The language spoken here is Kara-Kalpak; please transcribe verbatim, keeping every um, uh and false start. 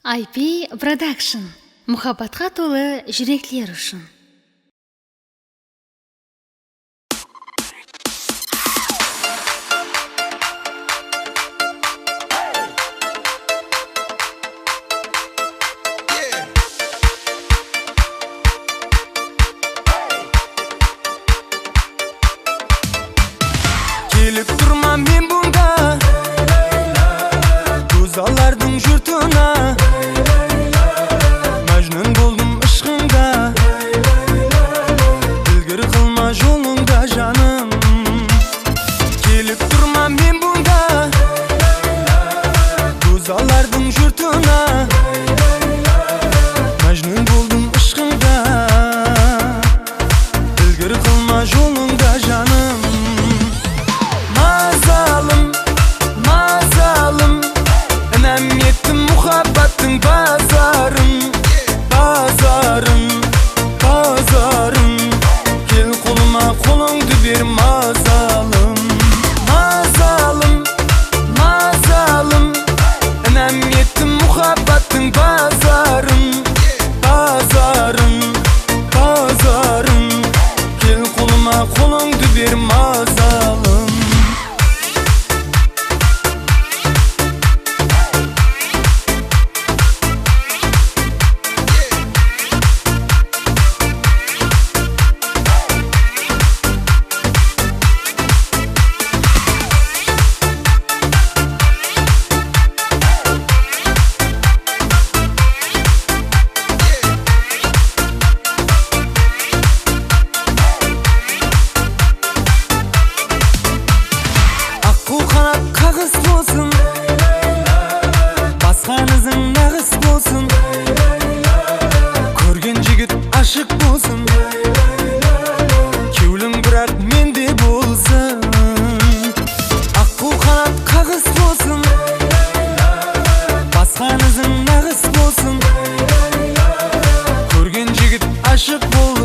I P Production. Muhabbatqa tolı júrekler ushın. Kelip turman men bunda gózzallardıń jurtına. Májnún boldım ıshqıńda. Bilgir qılma jolıńda, janım. Kelip turman men bunda gózzallardıń jurtına. Májnún boldım ıshqıńda. Bilgir qılma jolıńda, janım. Mazalım, mazalım, inam ettim muhabbattıń bazarın, bazarın, bazarın. Kel qolıma, qolıńdı ber, mazalım. Mazalım, mazalım, inam ettim muhabbattıń bazarın, bazarın, bazarın. Kel qolıma, qolıńdı ber, mazalım. Aqqıl qanat qaǵıs bolsın, basqan iziń naǵıs bolsın. Kórgen jigit ashıq bolsın, kewliń biraq mende bolsın. Aqqıl qanat qaǵıs bolsın, basqan iziń naǵıs bolsın. Kórgen jigit ashıq bolsın.